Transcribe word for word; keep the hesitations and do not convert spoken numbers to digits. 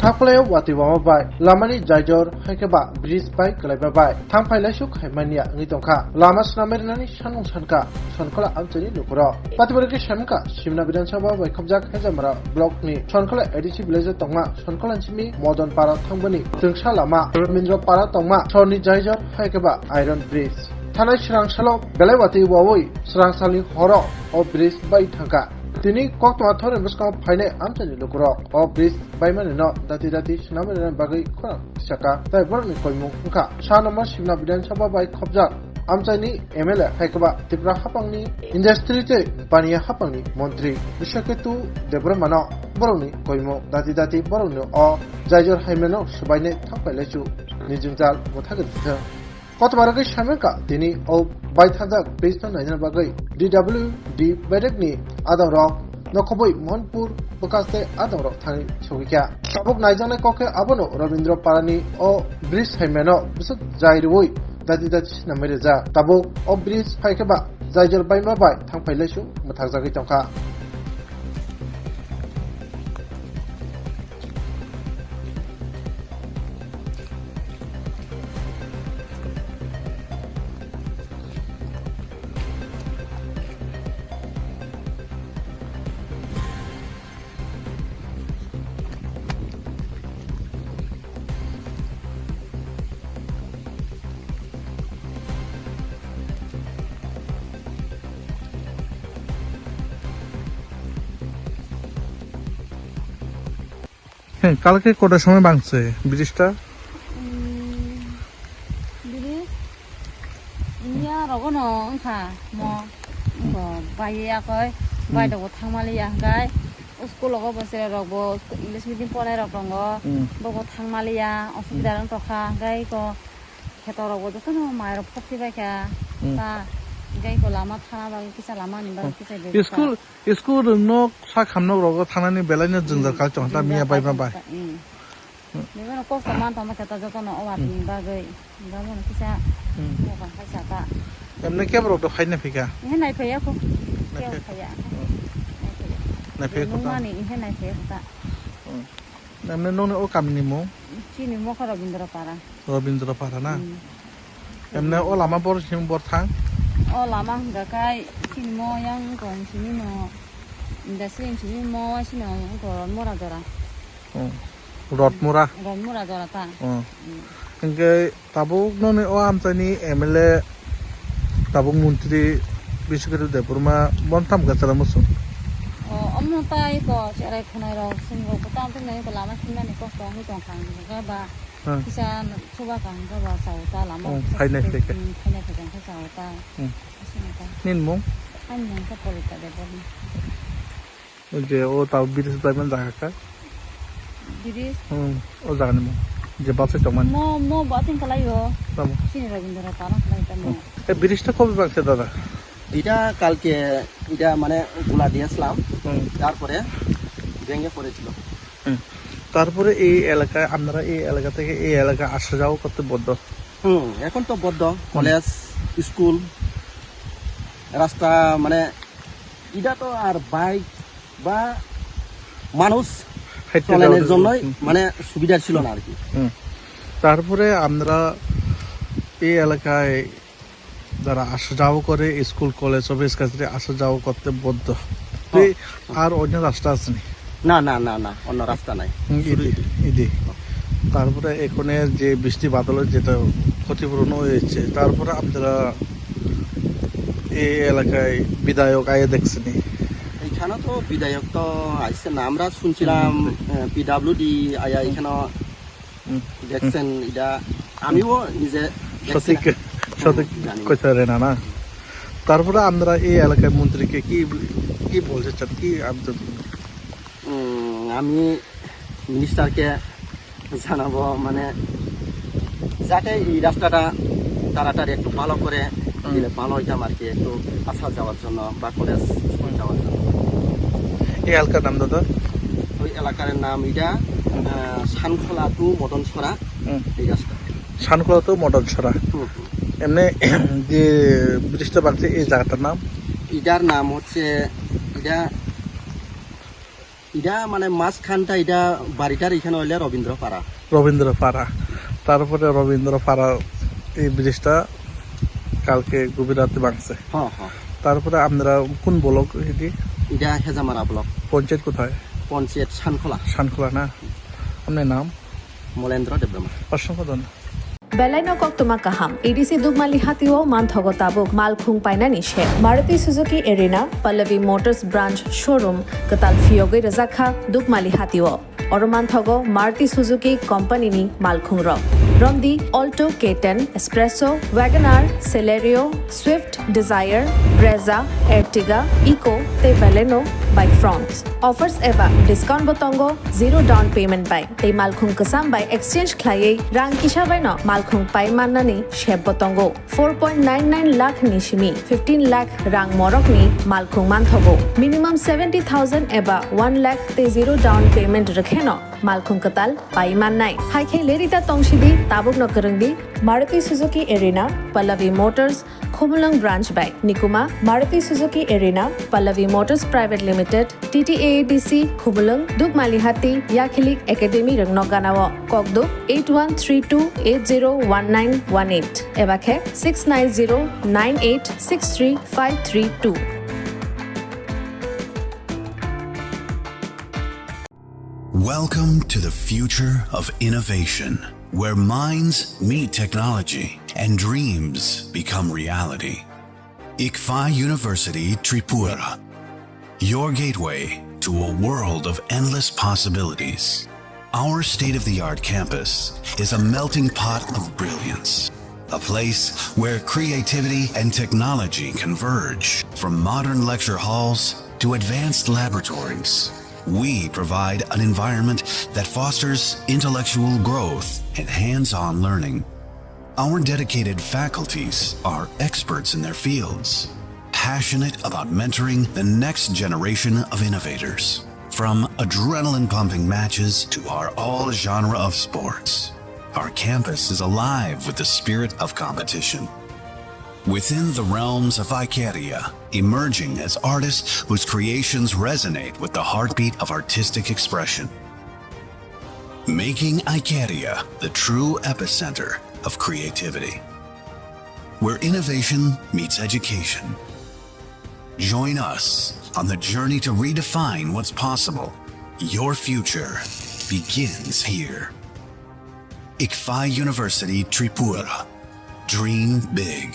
Thangphlaio watwi wama bai lamani jaijor hai khe ba bridge bai kwlaiba bai thangphai laisuk hai manya wngwi tongkha. Lama swnamwi rwnani sanmung sankha Sonkhola amchaini lukurok. Patibari khe samkha Simna Bidhan Sabha bai khobjak Hejamara block ni Sonkhola A D C village o tongma Sonkhola simi Modon Para thangbani twngsa lama Rabindra Para tongma sorni jaijor hai khe ba iron bridge. Thanai swrang salo belai watwi wawi swrang salni horo o bridge bai thangkha. Tini koktwma thorni bwskango phainai amchaini lukurok o bridge baimani no dati dati swnamwi rwna bagwi khorang tisaka, tai borokni koimung wngkha. Sa number Simna Bidhan Sabha bai khobjak amchaini M L A hai khe ba Tripura haphangni industry tei baniya haphangni montri Biswaketu Debbarma no borokni koimung dati dati borokni o jaijor hai mano swbainai thangphai laisu ni jwngjal mwthagwi rwthwng. Kotomarogwi samengkha tini o baithajak bridge no naina bagwi D W D bedekni adongrok nokhobwi Mohanpur bwkhaste adongrok thani sogwikha. Tabuk naijaknai kok khe abono Rabindra Parani o bridge saimano bwswk jai rwui dati dati swnamwi rijak. Tabuk o bridge phai khe ba jaijor baima bai thangphai laisu mwthakjagwi tongkha. Hwng, kalkhe kotor somoi bangse bridge ta? Hmm, bridge? Iya rogo no wngkha mo. Wngkha bai ya koi, bai dogo thangmali ya hwnkhe. School rogo bo cherai rok bo English medium ponai rok tongo. Hmm. Bobo thangmali ya, osubida wng tokha, hwnkhe ko kheto rok bo jotono mai rok phopsi bai kha. Hmm. Ta, hwnkhe ko lama thana bagwi kisa lama ni bagwi kisa bebak kha. School School rok nok sak hamnok rogo thanani belai no jwngjal kal chong ta miya bai ma bai. Bebak no kosto man tongma khe ta jotono o watwi ni bagwi. Babo no kisa mokang hai sa ta. Emne kebo rok do phaina phika? Ihe nai phaiya ko. Kebo phaiya. Nai phaiya ko ta. Nungmani ihe nai phaiya ko ta. Emne nongni o kamini mung? Chini mokha Rabindra Para. Rabindra Para na? Hmm. Emne o lama bor simi bor thang? O lama hwnkha khai chini mo yang kong simi no, industry simi mo sino ko Mora jora. Hmm. Rotmura? Rotmura jora ta. Hmm. Hmm. Hwnkhe tabuk noni o amchaini M L A tabuk montri Biswakirti Debbarma bon tam gachara muchung. O, omo tai ko cherai khwnai rok sini rok ko tam tam nai ko lama simnani kosto wngwi tong kha hwnkhe ba. Hmm. Kisa chuba kaham khe ba chao ta lama. Hmm, kisa phainai khe, phai khe. Hmm, phainai khe khe chao ta. Hmm. Aswk ta. Nini mung? Ani mung khe Polita Debbarma. O je o ta bridge bai man jaga kha? Bridge? Hmm, o jaga ni mung. Je bus tong man. Mo, mo bating kalai o. Tamo. Sini Rabindra Para kalai tamo. Hmm. E bridge ta kobe bangse dada? এটা কালকে, এটা মানে গোলা দিয়েছিলাম, হুম। তারপরে ভেঙে পড়েছিল। হুম। তারপরে এই এলাকায়, আপনারা এই এলাকা থেকে এই এলাকায় আসা যাওয়া করতে বদ্ধ? হুম, এখন তো বদ্ধ। হুম। কলেজ, স্কুল, রাস্তা, মানে, এটা তো আর বাইক বা মানুষ হাঁটতে চলানোর যাওয়ার জন্যই, হুম। মানে, সুবিধা ছিল না আর কি। হুম। তারপরে আপনারা এই এলাকায় যারা আসা যাওয়া করে, স্কুল, কলেজ, অফিস কাছারি আসা যাওয়া করতে বদ্ধ। তো হ্যাঁ। আর অন্য রাস্তা আছে নি? না, না, না, না, অন্য রাস্তা নাই। হুম, শুধু ইদি, এটাই। ইদি। তারপরে এখানে যে বৃষ্টি বাদলে যেটা ক্ষতিপূরণ হয়েছে, তারপরে আপনারা এই এলাকায় বিধায়ক আইয়া দেখছে নি? এখানে তো বিধায়ক তো আইছে না, আমরা শুনছিলাম, হুম, হুম। আহ, পি ডাব্লিউ ডি আইয়া হুম। এখানে হুম। দেখছেন, এটা আমিও নিজে দেখছি সঠিক, না। সঠিক হুম, জানি না। কইতে পারে না, না? তারপরে আপনারা এই এলাকার মন্ত্রীকে কি, কি বলতে চান? কি আবেদন? উম, আমি মিনিস্টারকে জানাবো, মানে, যাতে এই রাস্তাটা তাড়াতাড়ি একটু ভালো করে হুম। দিলে ভালো হইতাম আর কি, একটু আসা যাওয়ার জন্য বা কলেজ স্কুল হুম। যাওয়ার জন্য। এই এলাকার নাম, দাদা? ওই এলাকার নাম এটা, আহ, সানখোলা টু মদনছড়া, হুম। এই রাস্তা। সানখোলা টু মদনছড়া। হুম, হুম। এমনি যে ব্রিজটা বানছে, এই জায়গাটার নাম? এটার নাম হচ্ছে, এটা এটা মানে মাঝখানটা, এটা বাড়িটার এখানে হইলে রবীন্দ্র পাড়া। রবীন্দ্র পাড়া। তারপরে রবীন্দ্র পাড়া এই ব্রিজটা কালকে গভীর রাতে ভাঙছে। হ্যাঁ, হ্যাঁ। তারপরে আপনারা কোন ব্লক এটি? এটা হেজামারা ব্লক। পঞ্চায়েত কোথায়? পঞ্চায়েত শানখোলা। শানখোলা না? আপনার নাম? মলেন্দ্র দেববর্মা। অসংখ্য ধন্যবাদ। Belai no koktwma kaham. A D C Dukmali hatio manthogo tabuk malkhung painani se. Maruti Suzuki Arena, Pallavi Motors Branch Showroom, kwtal phiyogwi rwjakha Dukmali hatio. Oro manthogo Maruti Suzuki Company ni malkhung rok. Romdi Alto K ten, Espresso, Wagon R, Celerio, Swift, Desire, Brezza, Ertiga, Eeco tei Baleno bai Fronx. Offers eba discount bo tongo zero down payment bai tei malkhung kwcham bai exchange khlaiwi rang kisa baino malkhung pai mannani sep bo tongo. Four point nine nine lakh ni simi fifteen lakh rang morok ni malkhung manthogo. Minimum seventy thousand eba one lakh tei zero down payment rwkheno malkhung kwtal pai mannai. Hai khe lerita tongsidi, tabukno kwrwngdi Maruti Suzuki Arena, Pallavi Motors, Khumulwng Branch bai. Nikuma, Maruti Suzuki Arena, Pallavi Motors Private Limited, T T A A D C, Khumulwng, Dukmalihati, Yakhilik Academy rwngno ganao. Kokduk eight one three two eight zero one nine one eight eba khe six nine zero nine eight six three five three two. Welcome to the future of innovation, where minds meet technology and dreams become reality. ICFAI University Tripura, your gateway to a world of endless possibilities. Our state-of-the-art campus is a melting pot of brilliance, a place where creativity and technology converge. From modern lecture halls to advanced laboratories, we provide an environment that fosters intellectual growth and hands-on learning. Our dedicated faculties are experts in their fields, passionate about mentoring the next generation of innovators. From adrenaline-pumping matches to our all-genre of sports, our campus is alive with the spirit of competition. Within the realms of Icaria, emerging as artists whose creations resonate with the heartbeat of artistic expression. Making Icaria the true epicenter of creativity, where innovation meets education. Join us on the journey to redefine what's possible. Your future begins here. ICFAI University Tripura. Dream big.